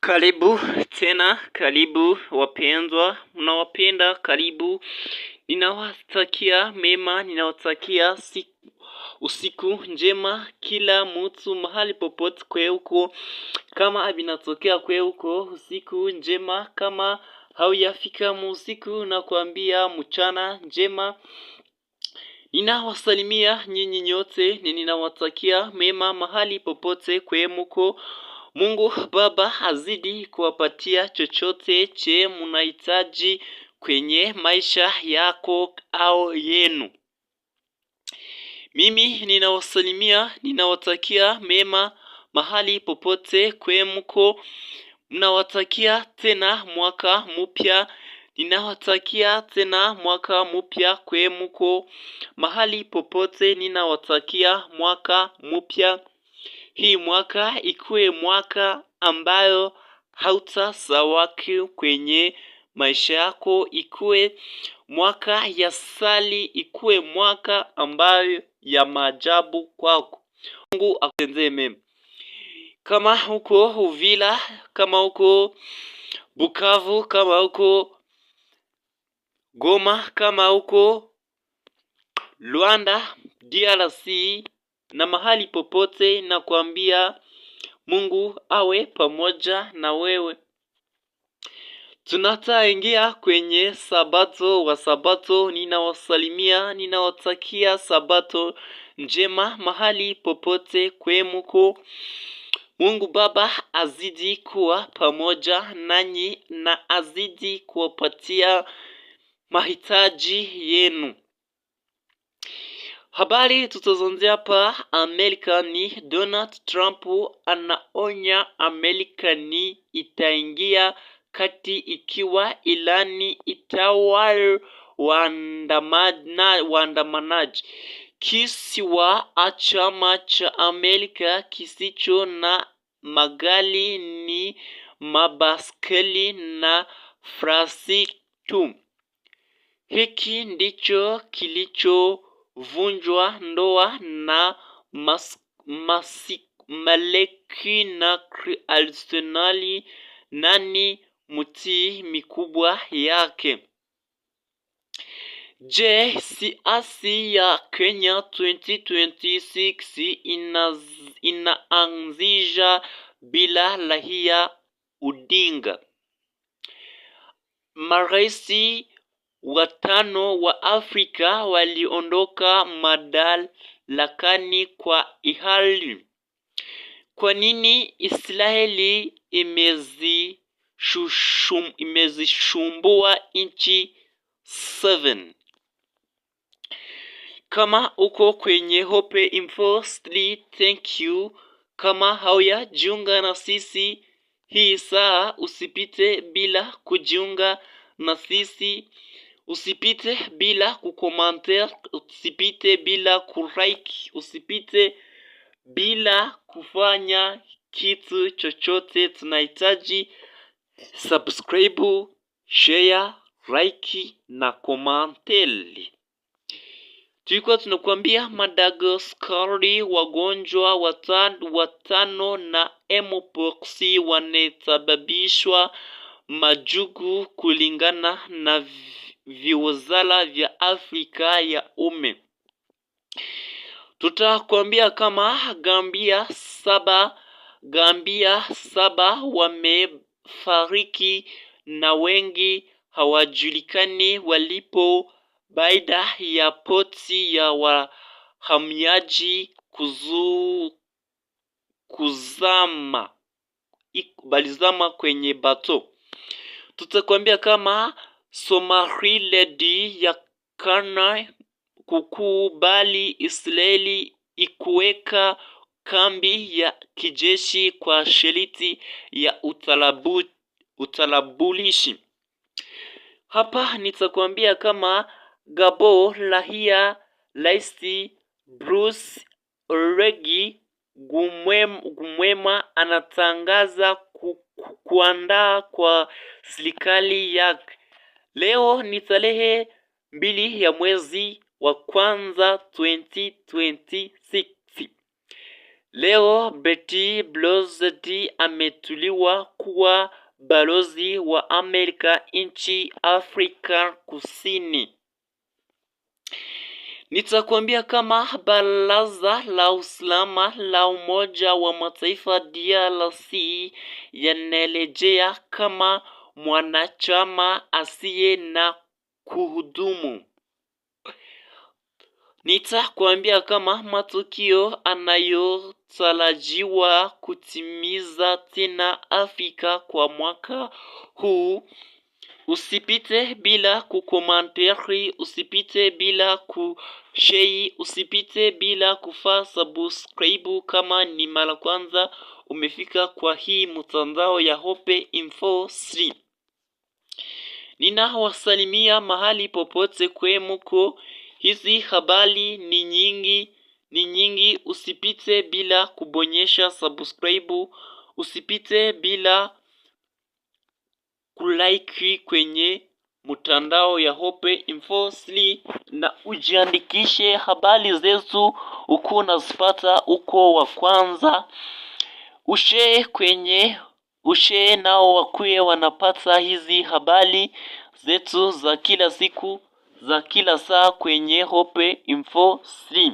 Karibu tena, karibu wapendwa, mnawapenda, karibu. Ninawatakia mema, ninawatakia usiku njema kila mtu mahali popote kwe huko. Kama vinatokea kwe huko, usiku njema. Kama haujafika usiku, nakuambia mchana njema. Ninawasalimia nyinyi nyote, ninawatakia mema mahali popote kwe muko. Mungu Baba azidi kuwapatia chochote che munahitaji kwenye maisha yako au yenu. Mimi ninawasalimia, ninawatakia mema mahali popote kwe muko. Mnawatakia tena mwaka mpya, ninawatakia tena mwaka mpya kwe muko. Mahali popote ninawatakia mwaka mpya. Hii mwaka ikuwe mwaka ambayo hautasawaki kwenye maisha yako, ikuwe mwaka ya sali, ikuwe mwaka ambayo ya maajabu kwako. Mungu akutendee mema. Kama huko Uvila, kama huko Bukavu, kama huko Goma, kama huko Luanda, DRC na mahali popote, nakuambia Mungu awe pamoja na wewe. Tunataingia kwenye Sabato wa Sabato, ninawasalimia, ninawatakia Sabato njema mahali popote kwemuko. Mungu Baba azidi kuwa pamoja nanyi na azidi kuwapatia mahitaji yenu. Habari tutazungumzia hapa Amerika ni Donald Trump anaonya Amerika ni itaingia kati ikiwa Irani itawal waandamanaji. Kisiwa chama cha Amerika kisicho na magari ni mabaskeli na farasi tu. Hiki ndicho kilichovunjwa ndoa na Maleki na Arsenali nani mtii mikubwa yake. Je, siasa ya Kenya 2026 inaanzisha bila Raila Odinga? Marais watano wa Afrika waliondoka madarakani kwa hiari. Kwa nini Israeli imezishumbua nchi 7? Kama uko kwenye Hope Info 3, thank you. Kama hauyajiunga na sisi hii saa, usipite bila kujiunga na sisi, usipite bila kucommenter, usipite bila kulike, usipite bila kufanya kitu chochote. Tunahitaji subscribe, share, like na commenter. Tulikuwa tunakuambia Madagascar wagonjwa watano na mpox wamesababishwa majugu kulingana na viwazara vya Afrika ya ume. Tutakwambia kama Gambia 7 wamefariki na wengi hawajulikani walipo baada ya poti ya wahamiaji kuzama balizama kwenye bato. Tutakwambia kama Somaliland ya kana kukubali Israeli ikuweka kambi ya kijeshi kwa sharti ya utalabulishi. Hapa nitakwambia kama Gabo Lahia Rais Bruce Oregi Gumwema anatangaza kuandaa kwa serikali yake. Leo ni tarehe 2 ya mwezi wa kwanza 2026. Leo Betty Blosdi ametuliwa kuwa balozi wa Amerika nchi Afrika Kusini. Nitakuambia kama Baraza la Usalama la Umoja wa Mataifa DRC yanarejea kama mwanachama asiye na kuhudumu. Nitakuambia kama matukio anayotarajiwa kutimiza tena Afrika kwa mwaka huu. Usipite bila kukomanteri, usipite bila kushare, usipite bila kufaa subscribe kama ni mara kwanza umefika kwa hii mtandao ya Hope Info 3. Ninawasalimia mahali popote kwemuko. Hizi habari ni nyingi, ni nyingi. Usipite bila kubonyesha subscribe, usipite bila kulike kwenye mtandao ya Hope Info 3 na ujiandikishe habari zetu uko unazipata uko wa kwanza. Ushare kwenye ushare nao wakuye wanapata hizi habari zetu za kila siku za kila saa kwenye Hope Info 3.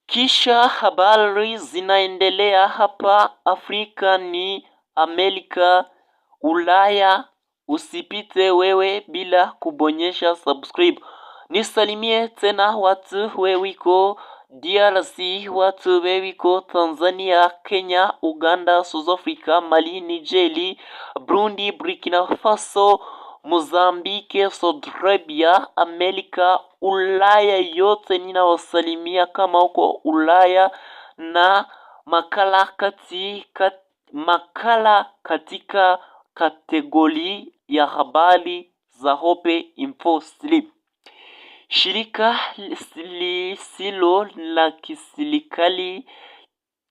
Kisha habari zinaendelea hapa Afrika ni Amerika, Ulaya. Usipite wewe bila kubonyesha subscribe. Nisalimie tena watu wewiko DRC, watu wewiko Tanzania, Kenya, Uganda, South Africa, Mali, Nigeria, Burundi, Burkina Faso, Mozambique, Saudi Arabia, Amerika, Ulaya yote ninawasalimia kama uko Ulaya na makala makala katika kategori ya habari za Hope Info 3. Shirika lisilo la kiserikali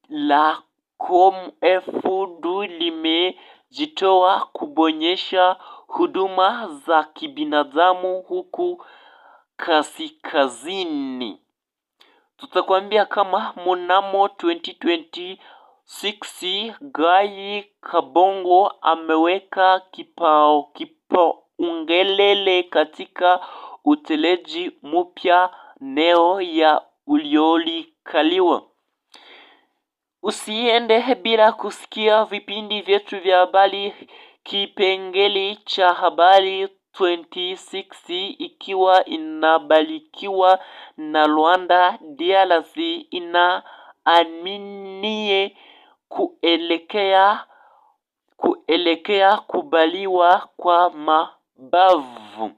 la COMFD limejitoa kubonyesha huduma za kibinadamu huku kaskazini. Tutakwambia kama mnamo 2026 Guy Kabongo ameweka kipaumbele katika uteleji mpya neo ya uliolikaliwa. Usiende bila kusikia vipindi vyetu vya habari, kipengele cha habari 26 ikiwa inabalikiwa na Rwanda, DRC inaaminie kuelekea kubaliwa kwa mabavu.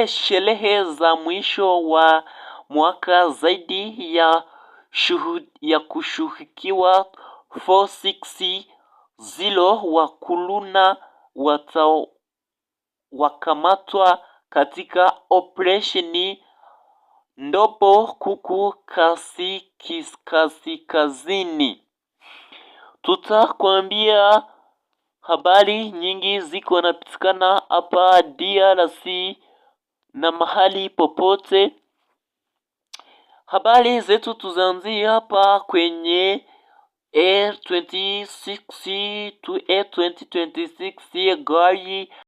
Sherehe za mwisho wa mwaka zaidi ya kushukiwa 460 wa kuluna wakamatwa katika operesheni Ndopo kuku kaskazini. Tutakwambia habari nyingi ziko napatikana hapa DRC na mahali popote. Habari zetu tuzaanzie hapa kwenye A26 to A2026 gari.